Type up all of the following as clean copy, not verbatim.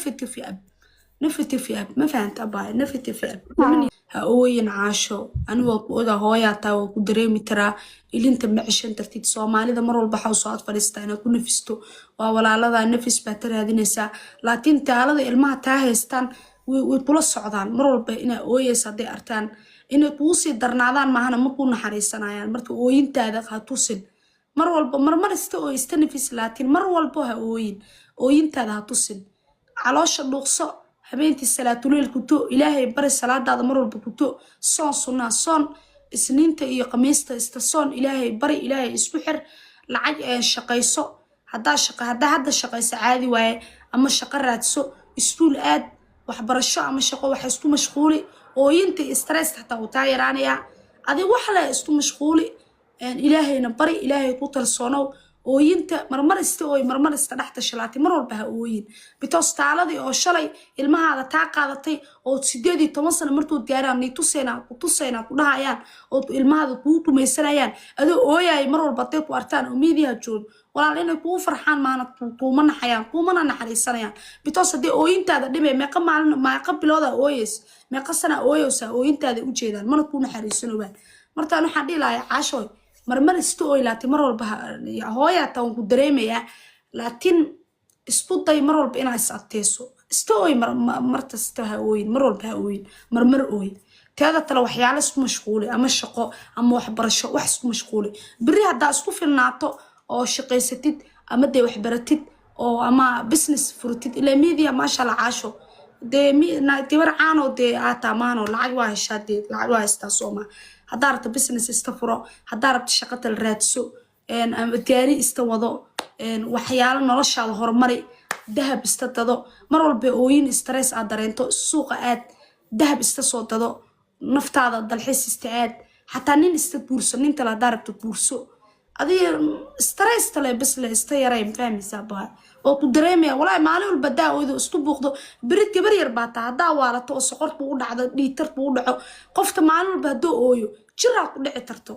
Never give up, never give up. Ma fahanta, abaayo? Never give up. Ha ooyin, Caasho. Ani waa ku ogaa, hooyaa taa, waa ku dareemi karaa. Ilinta ma ceshan kartid. Soomaalida mar walba waxaa usoo ad fadhiistaa inaad ku nafisto. Waa walaaladaa, nafis baa ta raadinaysaa, laakiin taalada ilmaha taa haystaan way kula socdaan mar walba. Inaa ooyeysa hadday arkaan, inay kugu sii darnaadaan maahana, ma kuu naxariisanayaan. Marka ooyintaada ha tusin mar walba. Marmar iska oo iska nafis, laakiin mar walbo ha ooyin, ooyintaada ha tusin. Caloosha dhuuqso, habeenkii salaatuleyl kuto, Ilaahay bari, salaadaada mar walba kuto, soon sunnaa, soon Isniinta iyo Khamiista ista soon, Ilaahay bari, Ilaahay isku xir. Lacag shaqayso. Haddaa shaqa, haddaa hadda shaqayso, caadi waaye, ama shaqo raadso, iskuul aad, waxbarasho ama shaqo, waxa isku mashquuli. Ooyinta iyo stress xataa wuu taa yaraanayaa. Adig wax le isku mashquuli, Ilaahayna bari, Ilaahay ku kalsoonow. Ooyinta marmar iska ooy, marmar iska dhex tasha, mar walba ha ooyin, because taaladii oo shalay ilmahaada taa qaadatay oo 18 sano markood gaaraan nii tusaynaa, ku tusaynaa, ku dhahayaan oo ilmahaada kugu tumaysanayaan adoo ooyaya mar walba hadday ku arkaan oo miidiyaha joogo, walaal, inay kugu farxaan maana, kuuma naxayaan, kuumana naxariisanayaan, because haddii ooyintaada dhibay, meeqa maalin, meeqa bilooda ooyeys, meeqa sana ooyeysa, ooyintaada u jeedaan, mana kuu naxariisanobaan. Martaan waxaan dhihi lahaa, Caashoy, marmar iska ooy, laakiin mar walba hooyaa taa, waan ku dareemayaa, laakiin isku day mar walba inaa is adkeyso. Iska ooy markasta, ha ooyin mar walba, ha ooyin, marmar ooy. Teeda tale, waxyaalo isku mashquuli, ama shaqo ama waxbarasho, wax isku mashquuli. Beri haddaa isku filnaato oo shaqaysatid ama dee waxbaratid oo ama business furatid, ilaa media, maasha Allah, Caasho, dee gabar caanoo dee aataa maano, lacag waa heshaa, dee lacag waa haystaa, sooma? Haddaa rabto business iska furo, haddaa rabto shaqo tal raadso, ama gaari iska wado, waxyaalo noloshaada horumari, dahab iska dado. Mar walba ooyin, stress aad dareento, suuqa aad, dahab iska soo dado, naftaada dalxiis iska aad, xataa nin iska guurso, nin tale haddaa rabto guurso. Adiga stress tale bas le iska yaray. Ma fahmaysaa, baa? Oo ku dareemaya, walaahi. Maalin walba haddaa oydo, isku buuqdo, berid gabar yar baa taa, haddaa waalato oo soqortu u dhacdo, dhiitartu u dhaco, qofta maalin walba hadduu ooyo, jiraa ku dhici tarto,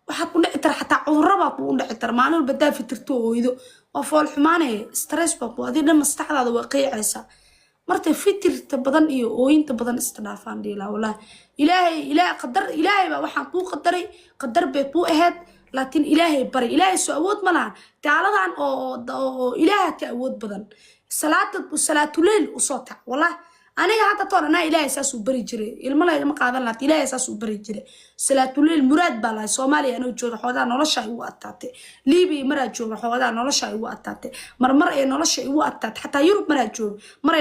waxaad ku dhici tara, xataa cudurro baa kugu dhici tara. Maalin walba haddaa fitirto oo oydo, waa fool xumaanaya, stress baa ku adiga dhan, maskaxdaada waa qiicaysaa. Marka fitirta badan iyo ooyinta badan iska dhaafaan dhiilaa, walaahi. Ilaahay, Ilaahay qadar, Ilaahay baa waxaan kuu qadaray, qadar bay kuu ahayd, laakiin Ilaahay bari. Ilaahay soo awood ma lahan taaladan oo Ilaaha ka awood badan. Salaada, salaatuleyl usoo tac. Walaahi, aniga hadda toon anaa Ilaahay saas uu bari jiray. Ilmo laygama qaadan, laakiin Ilaahay saas uu bari jiray. Salaatuleyl muraad baa lahay. Soomaaliya anoo jooga, xoogaa nolosha igu adkaatay. Liibiya maraa jooga, xoogaa nolosha igu adkaatay. Marmar ay nolosha igu adkaatay, xataa Yurub maraa jooga maray.